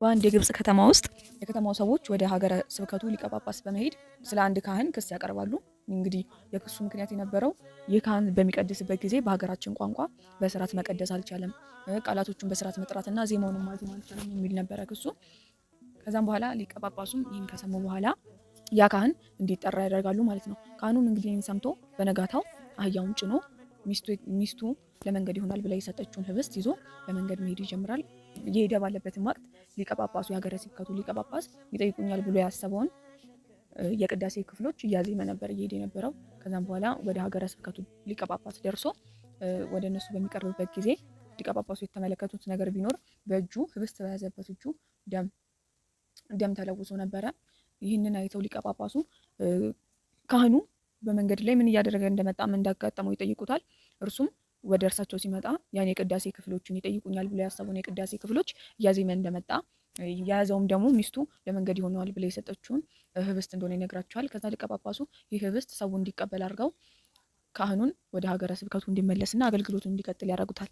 በአንድ የግብጽ ከተማ ውስጥ የከተማው ሰዎች ወደ ሀገረ ስብከቱ ሊቀ ጳጳስ በመሄድ ስለ አንድ ካህን ክስ ያቀርባሉ። እንግዲህ የክሱ ምክንያት የነበረው ይህ ካህን በሚቀድስበት ጊዜ በሀገራችን ቋንቋ በስርዓት መቀደስ አልቻለም፣ ቃላቶቹን በስርዓት መጥራትና ዜማውን ማዜም አልቻለም የሚል ነበረ ክሱ። ከዛም በኋላ ሊቀ ጳጳሱም ይህን ከሰሙ በኋላ ያ ካህን እንዲጠራ ያደርጋሉ ማለት ነው። ካህኑም እንግዲህ ይህን ሰምቶ በነጋታው አህያውን ጭኖ ሚስቱ ለመንገድ ይሆናል ብላ የሰጠችውን ህብስት ይዞ በመንገድ መሄድ ይጀምራል። እየሄደ ባለበትም ወቅት ሊቀ ጳጳሱ፣ የሀገረ ስብከቱ ሊቀ ጳጳስ ይጠይቁኛል ብሎ ያሰበውን የቅዳሴ ክፍሎች እያዜመ ነበር እየሄደ የነበረው። ከዛም በኋላ ወደ ሀገረ ስብከቱ ሊቀ ጳጳስ ደርሶ ወደ እነሱ በሚቀርብበት ጊዜ ሊቀ ጳጳሱ የተመለከቱት ነገር ቢኖር በእጁ ህብስት በያዘበት እጁ ደም ተለውሶ ነበረ። ይህንን አይተው ሊቀ ጳጳሱ ካህኑ በመንገድ ላይ ምን እያደረገ እንደመጣ፣ ምን እንዳጋጠመው ይጠይቁታል። እርሱም ወደ እርሳቸው ሲመጣ ያን የቅዳሴ ክፍሎችን ይጠይቁኛል ብሎ ያሰቡን የቅዳሴ ክፍሎች እያዜመ እንደመጣ፣ የያዘውም ደግሞ ሚስቱ ለመንገድ ይሆነዋል ብላ የሰጠችውን ህብስት እንደሆነ ይነግራቸዋል። ከዛ ሊቀ ጳጳሱ ይህ ህብስት ሰው እንዲቀበል አድርገው ካህኑን ወደ ሀገረ ስብከቱ እንዲመለስና አገልግሎቱን እንዲቀጥል ያደርጉታል።